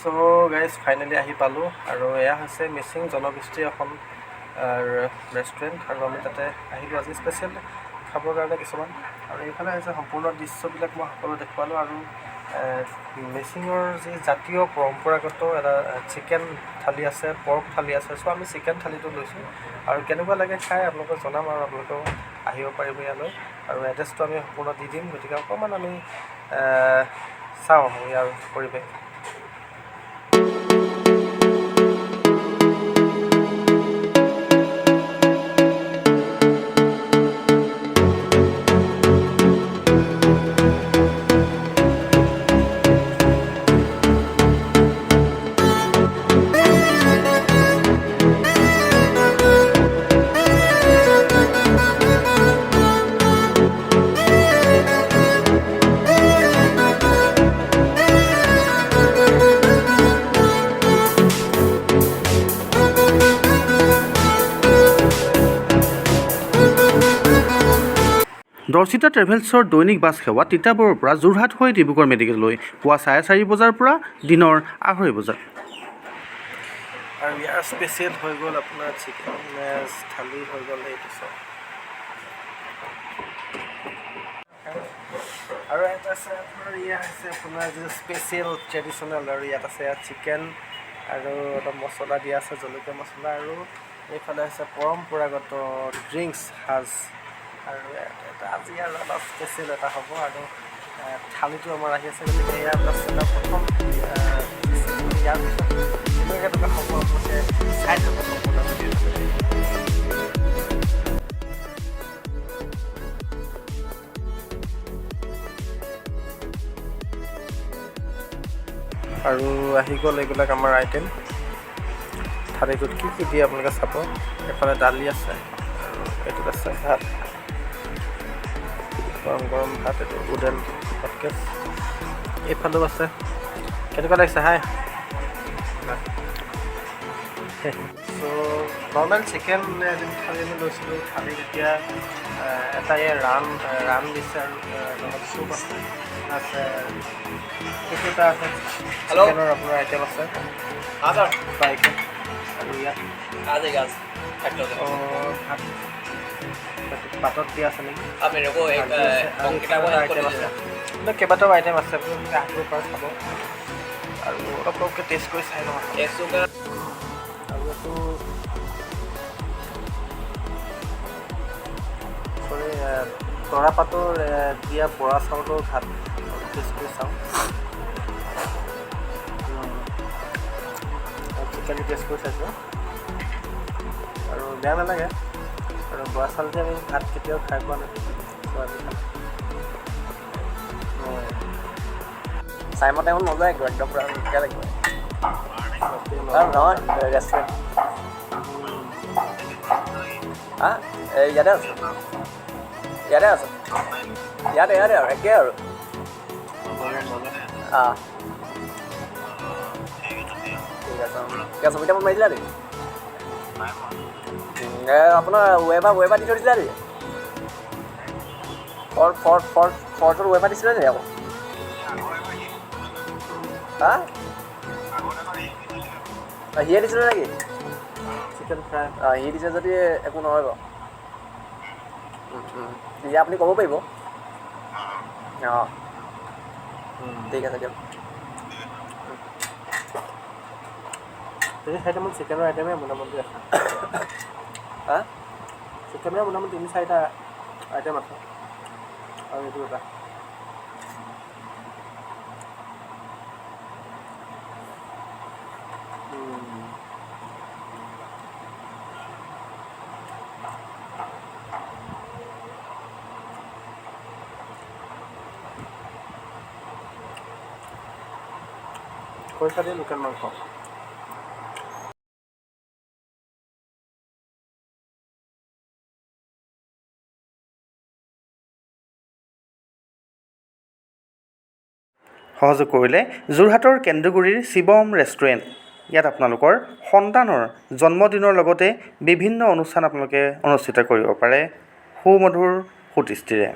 চ' guys, finally আহি পালোঁ আৰু এয়া হৈছে মিচিং জনগোষ্ঠীৰ এখন ৰেষ্টুৰেণ্ট আৰু আমি তাতে আহিলোঁ আজি স্পেচিয়েল খাবৰ কাৰণে কিছুমান। আৰু এইফালে হৈছে সম্পূৰ্ণ দৃশ্যবিলাক মই সকলো দেখুৱালোঁ। আৰু মিচিঙৰ যি জাতীয় পৰম্পৰাগত এটা চিকেন থালি আছে, পৰ্ক থালি আছে। চ' আমি চিকেন থালিটো লৈছোঁ আৰু কেনেকুৱা লাগে খাই আপোনালোকক জনাম আৰু আপোনালোকেও আহিব পাৰিব ইয়ালৈ। আৰু এড্ৰেছটো আমি সম্পূৰ্ণ দি দিম। গতিকে অকণমান আমি চাওঁ ইয়াৰ পৰিৱেশ। দৰ্শিতা ট্ৰেভেলছৰ দৈনিক বাছ সেৱা তিতাবৰৰ পৰা যোৰহাট হৈ ডিব্ৰুগড় মেডিকেললৈ পুৱা 4:30 বজাৰ পৰা দিনৰ 2:30 বজাত। আৰু ইয়াৰ স্পেচিয়েল হৈ গ'ল আপোনাৰ চিকেন থালি হৈ গ'ল এইটো চব। আৰু এটা আছে আপোনাৰ, ইয়াত আছে আপোনাৰ যিটো স্পেচিয়েল ট্ৰেডিশ্যনেল। আৰু ইয়াত আছে ইয়াত চিকেন আৰু অলপ মছলা দিয়া আছে, জলকীয়া মছলা। আৰু এইফালে আছে পৰম্পৰাগত ড্ৰিংকছ সাজ। আৰু এটা আজি আৰু এটা স্পেচিয়েল এটা হ'ব। আৰু থালিটো আমাৰ আহি আছে। গতিকে এয়া জাষ্ট এটা প্ৰথম, ইয়াৰ পিছত কেনেকুৱা কেনেকুৱা হ'ব আপোনালোকে চাই থাকক সম্পূৰ্ণ ভিডিঅ'টো। আৰু আহি গ'ল এইবিলাক আমাৰ আইটেম। থালিটোত কি কি দিয়ে আপোনালোকে চাব। এইফালে দালি আছে আৰু এইটোত আছে ভাত, গৰম গৰম ভাত। এইটো উডেন হটকেচ। এইফালেও আছে। কেনেকুৱা লাগিছে? হাই। চ' নৰ্মেল চিকেন যিটো থালি আমি লৈছিলোঁ, থালিত এতিয়া এটা এই ৰান ৰান দিছে আৰু লগত চুপ আছে আছে সেইটো এটা আছে। Hello? চিকেনৰ আপোনাৰ আইটেম আছে। हाँ सर। ফ্ৰাইকে। আৰু ইয়াত आ जाएगा आज 8 बजे। অঁ, ভাত পাতত দিয়া আছে নেকি? आप मेरे को एक ভাজি আছে আৰু कंकिटा को এইফালে हेल्प कर আইটেম আছে। दीजिएगा। এইবিলাক কেইবাটাও আইটেম আছে, আপোনালোকে আহিব পাৰে খাব আৰু অলপ অলপকৈ টেষ্ট কৰি চাই লওঁ। 100 का। আৰু এইটো চৰি, তৰা পাতৰ দিয়া বৰা চাউলৰ ভাত টেষ্ট কৰি চাওঁ। চিকেন টেষ্ট কৰি চাইছোঁ আৰু বেয়া নালাগে। আৰু বৰা চাউল দি আমি ভাত কেতিয়াও খাই পোৱা নাছিলোঁ, চ' আজি খাম। চাইমত টাইমত নাযায় একদম একদম পূৰা ধুনীয়া লাগিব। আৰু নহয় ৰেষ্টুৰেণ্ট। হা, এই ইয়াতে আছে, ইয়াতে আছে, ইয়াতে ইয়াতে আৰু একে আৰু। অঁ, ঠিক আছে। কিবা ছবি ফোন মাৰিছিলা নেকি? এই আপোনাৰ ৱেবাৰ দি থৈ দিছিলা নেকি? ফৰ ফৰ ফৰ ফৰটোত ৱেবাৰ দিছিলে নেকি আকৌ? হা, অঁ, সিয়ে দিছিলে নেকি? Chicken fry. অঁ, সি দিছে যদি একো নহয় বাৰু। তেতিয়া আপুনি ক'ব পাৰিব। অঁ, ঠিক আছে দিয়ক। তিনি চাৰিটামান চিকেনৰ আইটেমেই মোটামুটি আছে। হা। চিকেনৰ মোটামুটি তিনি চাৰিটা আইটেম আছে আৰু এইটো এটা। খৰিচা দি লোকেল মাংস। সহযোগ কৰিলে যোৰহাটৰ কেন্দুগুৰিৰ শিৱম ৰেষ্টুৰেণ্ট। ইয়াত আপোনালোকৰ সন্তানৰ জন্মদিনৰ লগতে বিভিন্ন অনুষ্ঠান আপোনালোকে অনুষ্ঠিত কৰিব পাৰে সুমধুৰ সুদৃষ্টিৰে।